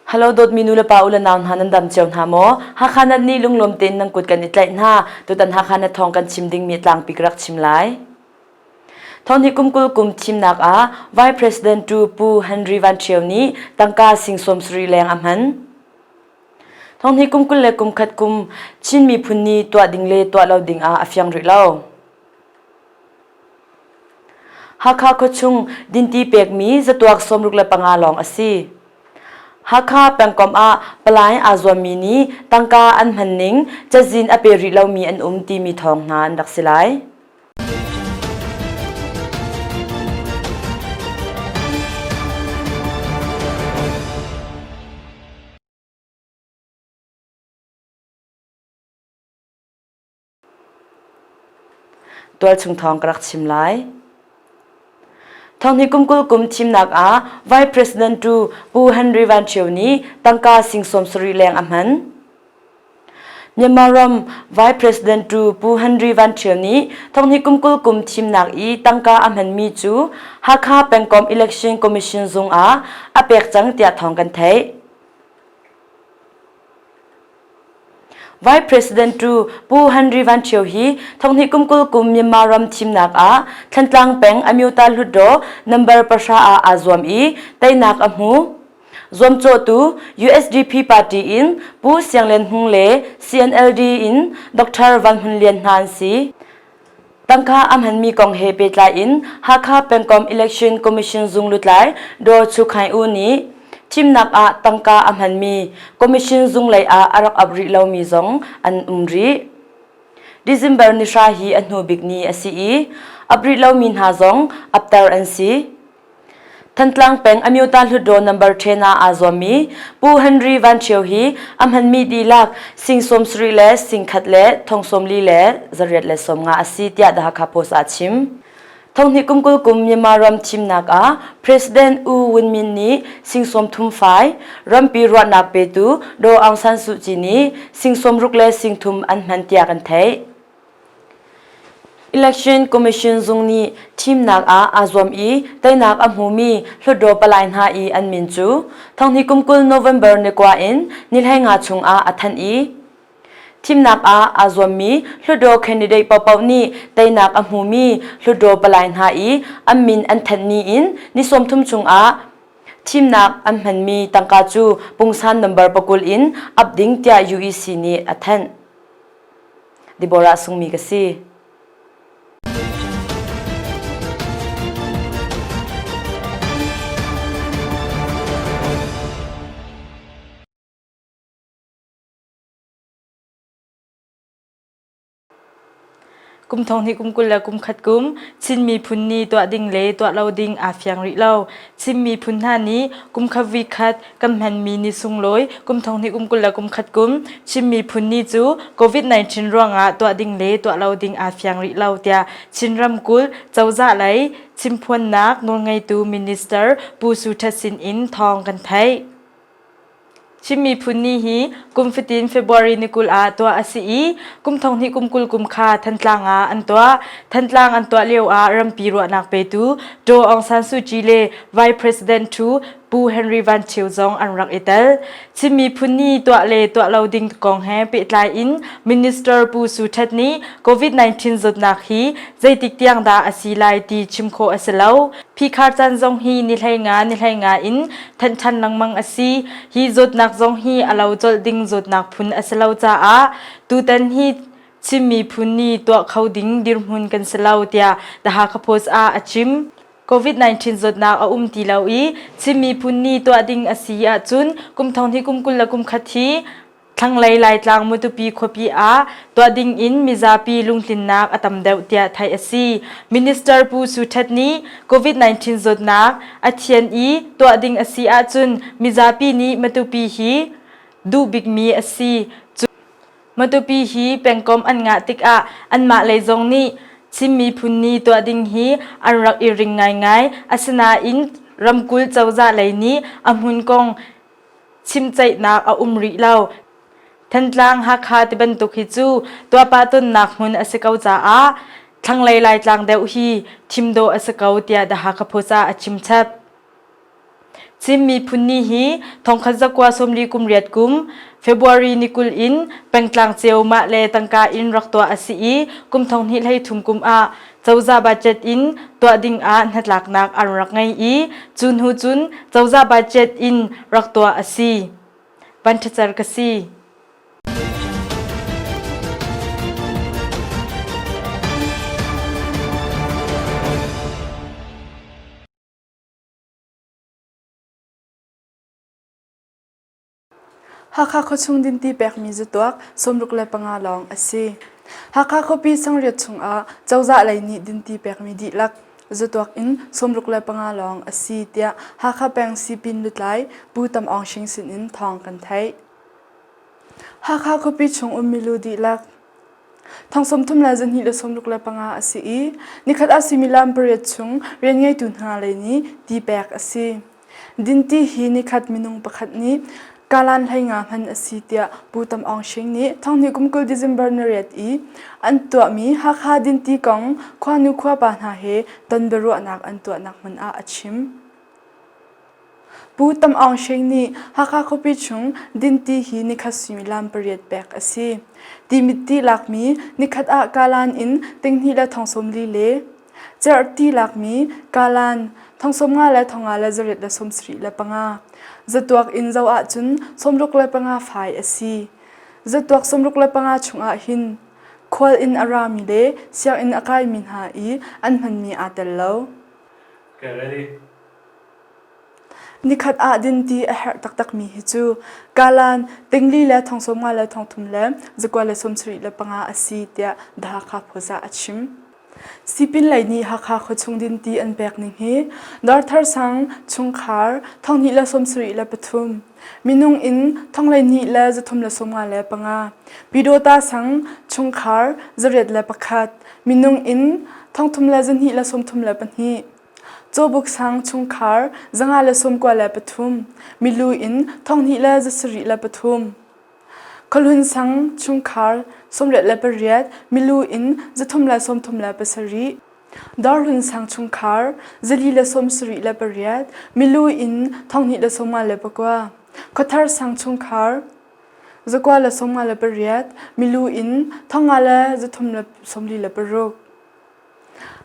Hello dawtmi nu le pa u le nau hna nan dam cio hna maw? Hakha nan nih lunglawm tein nan kut kan i tlaih hna. Tutan Hakha na thawng kan chim dingmi tlangpi ka rak chim lai. Thawng hi kum 20 kum thimnak ah Vice President tu Pu Henry Van Ṭhio nih tangka sing sawm sarih leng a hman. Thawng hi kum 20 le kum khat kum Chin miphun ni tuah ding le tuah lo ding ah a fiang rih lo. Hakha khuachung dinti pekmi zatuak 65 lawng a si. Hakha pengkomh ah palai aa zuammi nih tangka an hman ning cazin a pe rih lomi an um timi thawng hna an rak si lai. Tualchung thawng ka rak chim lai. Thawng hi kum 20 kum thimnak ah Vice President tu Pu Henry Van Ṭhio nih tangka sing 70 leng a hman. Myanmar ram Vice President tu Pu Henry Van Ṭhio nih thawng hi kum 20 kum thimnak i tangka a hmanmi cu Hakha pengkomh Election Commission zung ah a pek cang tiah thawng kan theih. Vice President tu Pu Henry Van Ṭhio hi thonghnih kum 20 kum Myanmar ram thimnak ah Thantlang peng Amyota Hlutdaw number pahra ah aa zuam i teinak a hmu. Zuamcawhtu USDP party in Pu Siang Lian Hmung le CNLD in Dr. Van Hmun Lian hna an si. Tangka a hmanmi kong he pehtlai in Hakha pengkomh Election Commission zung lutlai Daw Chu Khaing U nih thimnak ah tangka a hmanmi commission zung lei ah a rak ap rih lomi zong an um rih. December ni hra hi a hnu bik ni a si i ap rih lomi hna zong apter an si. Thantlang peng Amyota Hlutdaw number 10 ah aa zuammi Pu Henry Van Ṭhio hi a hmanmi dihlak sing 70 le sing khat le thong 40 le zariat le 50 a si tiah The Hakha Post ah a chim. Thonghnih kum 20 kum Myanmar ram thimnak ah President U Win Myint nih sing 30 fai, rampi ruahnak petu Daw Aung San Suu Kyi nih sing 60 le sing thum an hman tiah kan theih. Election Commission zung nih thimnak ah aa zuam i teinak a hmumi Hlutdaw palai hna i an min cu thonghnih kum 20 November ni kua in ni 15 chung ah a thanh i thimnak ah aa zuammi Hlutdaw candidate paohpaoh nih teinak a hmumi Hlutdaw palai hna i an min an thanh ni in ni 30 chung ah thimnak an hmanmi tangka cu pungsan number 20 in ap ding tiah UEC nih a thanh. Deborah sungmi ka si. Kum thong hnih kum 20 le kum khat kum Chin miphun ni tuah ding le tuah lo ding aa fiang rih lo. Chin miphun hna nih kum khat vi khat kan hmanmi ni sunglawi kum thong hnih kum 20 le kum khat kum Chin miphun ni cu COVID-19 ruangah tuah ding le tuah lo ding aa fiang rih lo tiah Chin ramkulh cozah lei chimphuannak nawlngeitu minister Pu Su Htet sin in thawng kan theih. Chin miphun ni hi kum fatin February ni 20 ah tuah a si i kum thong hnih kum 20 kum kha Thantlang ah an tuah. Thantlang an tuah lio ah rampi ruahnak petu Daw Aung San Suu Kyi le Vice President Thu Pu Henry Van Thio zong an rak i tel. Chin miphun ni tuah le tuah lo ding kong he pehtlai in Minister Pu Su Htet nih COVID-19 zawtnak hi zeitik tiang dah a si lai ti chim khawh a si lo. Phihkhar caan zong hi ni 15 ni 15 in thanh ṭhan lengmang a si. Hi zawtnak zong hi a lo colh ding zawtnak phun a si lo caah tutan hi Chin miphun nih tuah kho ding dirhmun kan si lo tiah The Hakha Post ah a chim. COVID-19 zawtnak a um ti lo i Chin miphun nih tuah ding a si ahcun kum thong hi kum 20 le kum khat hi Thlanglei Laitlang Matupi khuapi ah tuah ding in mizapi lungtlinnak a tam deuh tiah theih a si. Minister Pu Su Htet nih COVID-19 zawtnak a thian i tuah ding a si ahcun mizapi nih Matupi hi duh bikmi a si. Matupi hi pengkomh an ngah tikah anmah lei zong nih Chin miphun ni tuah ding hi an rak i ring ngaingai. Asinain ramkulh cozah lei nih a hmun kong chimceihnak a um rih lo. Thantlang Hakha tibantuk hi cu tuahpah tonnak hmun a si ko caah thlanglei Laitlang deuh hi thim dawh a si ko tiah The Hakha Post ah a chim chap. Chin Miphun Ni hi thongkhat zakua 40 kum riat kum February ni 20 in pengtlang cio mah le tangka in rak tuah a si i kum 2023 kum ah cozah budget in tuah ding ah hnatlaknak an rak ngei i cu hnu cun cozah budget in rak tuah a si. Vanṭhacer ka si. Hakha khuachung dinti pekmi zatuak 65 lawng a si. Hakha khuapi sangriat chungah cozah lei nih dinti pekmi dihlak zatuak in 65 lawng a si tiah Hakha peng sipin lutlai Pu Tam Aung Shing sinin thawng kan theih. Hakha khuapi chung um milu dihlak Thong 32 25 a si i nikhat ah suimilam pariat chung rianngeitu hna lei nih ti pek a si. Dinti hi nikhat minung pakhat nih kalan 15 hman a si tiah Pu Tam Aung Shing nih thonghnih kum 20 December ni riat i an tuahmi Hakha dinti kong khuanu khuapa hna he ton biaruahnak an tuahnak hmun ah a chim. Pu Tam Aung Shing nih Hakha khuapi chung dinti hi nikhat suimilam pariat pek a si. Timit ti lakmi nikhat ah kalan in tinghnih le thong 40 le cerhti lakmi kalan thong 50 le thong nga le zariat le 75. Zatuak in zoh ahcun 65 fai a si. Zatuak 65 chungah hin khual in a rami le sianginn a kaimi hna i an hmanmi aa tel lo. Okay, ready? Nikhat ah dinti a herh taktakmi hi cu kalan tingli le thong 50 le thong thum le zakua le 75 a si tiah The Hakha Post ah a chim. Sipin lei nih Hakha khuachung dinti an pek ning hi Dawrthar sang chungkhar thonghnih le 73 minung in thonghleihnih le zathum le 55 Pyidawta sang chungkhar zariat le pakhat minung in thongthum le zahnih le 32 Cawbuk sang chungkhar 593, milu in 2,173. Khualhun sang chungkhar 88, milu in 337. Darhlun sang chungkhar 478, milu in 2,159. Khuathar sang chungkhar 958, milu in 5,346.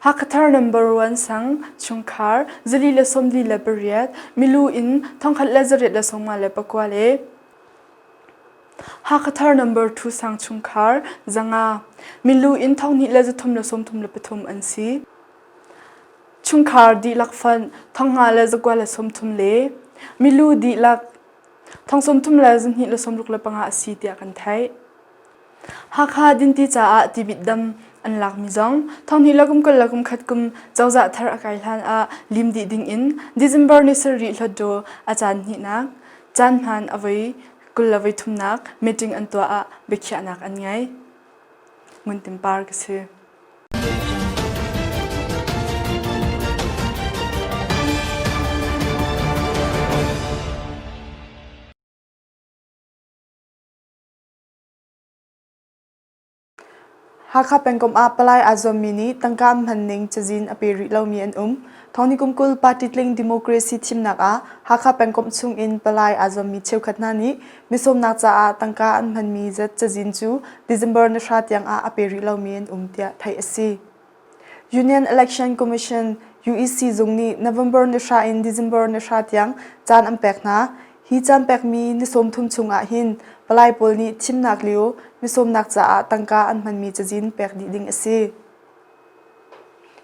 Hakhathar number one sang chungkhar 448 milu in 1149 le Hakhathar number two sang chungkhar 500 milu in 2,333 an si. Chungkhar dihlak fund 5,930 le milu dihlak 32,265 a si tiah kan theih. Hakha dinti caah tibit dam an lakmi zong thonghnih le kum 20 le kum khat kum cozah thar a kai hlan ah lim dih ding in December ni sarih Hluttaw a caan hnihnak caan hmaan a voi 20 le voi thumnak meeting an tuah ah biakhiahnak an ngei. Ngun Tin Par ka si. Hakha pengkomh ah palai aa zuammi nih tangka an hman ning cazin a pe rih lomi an um. Thawngni kum 20 party tling democracy thimnak ah Hakha pengkomh chung in palai aa zuammi cheukhat hna nih misawmnak caah tangka an hmanmi zat cazin cu December ni hra tiang ah a pe rih lomi an um tiah theih a si. Union Election Commission UEC zung nih November ni hra in December ni hra tiang caan an pek hna. Hi caan pekmi ni 30 chung ah hin palai pawl nih thimnak lio misawmnak caah tangka an hmanmi cazin pek dih ding a si.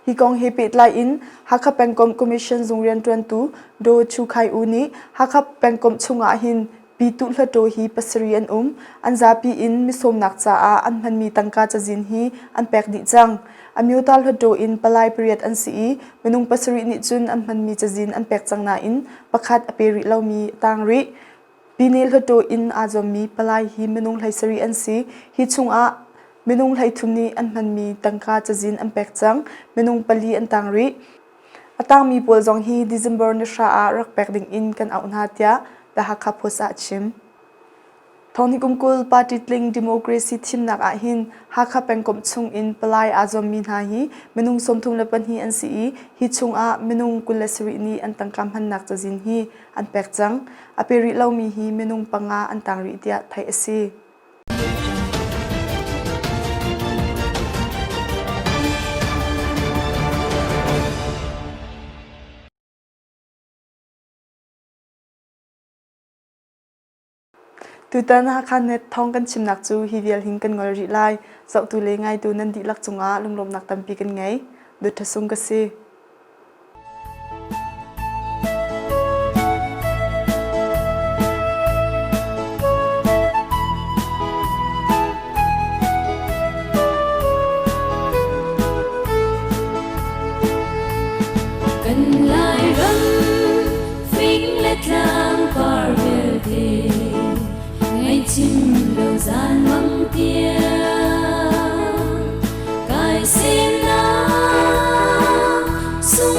Hi kong he pehtlai in Hakha pengkomh Commission zung rianṭuantu Daw Chu Khai U nih Hakha pengkomh chung ah hin Pyituh Hluttaw hi pasarih an um. An zapi in misawmnak caah an hmanmi tangka cazin hi an pek dih cang. Amyota Hluttaw in palai pariat an si i minung pasarih nih cun an hmanmi cazin an pek cang nain pakhat a pe rih lomi a tang rih. Pine Hluttaw in aa zuammi palai hi minung 17 an si. Hi chungah minung 13 nih an hmanmi tangka cazin an pek cang. Minung pali an tang rih. A tangmi pawl zong hi December ni hra ah rak pek ding in kan auh hna tiah The Hakha Post ah a chim. Thonghnih kum 20 party tling democracy thimnak ahhin Hakha pengkomh chung in palai aa zuammi hna hi minung 32 an si i hi chungah minung 27 nih an tangka hmannak cazin hi an pek cang. A pe rih lomi hi minung panga an tang rih tiah theih a si. Tutan Hakha Net thawng kan chimnak cu hi vial hin kan ngol rih lai. Zohtu le ngaitu nan dihlak cungah lunglawmhnak tampi kan ngei. Dawt Sung ka si. Kan Lairam fing le tlang par vialte ngaihchim lo zan mang tiang kai semnak sung.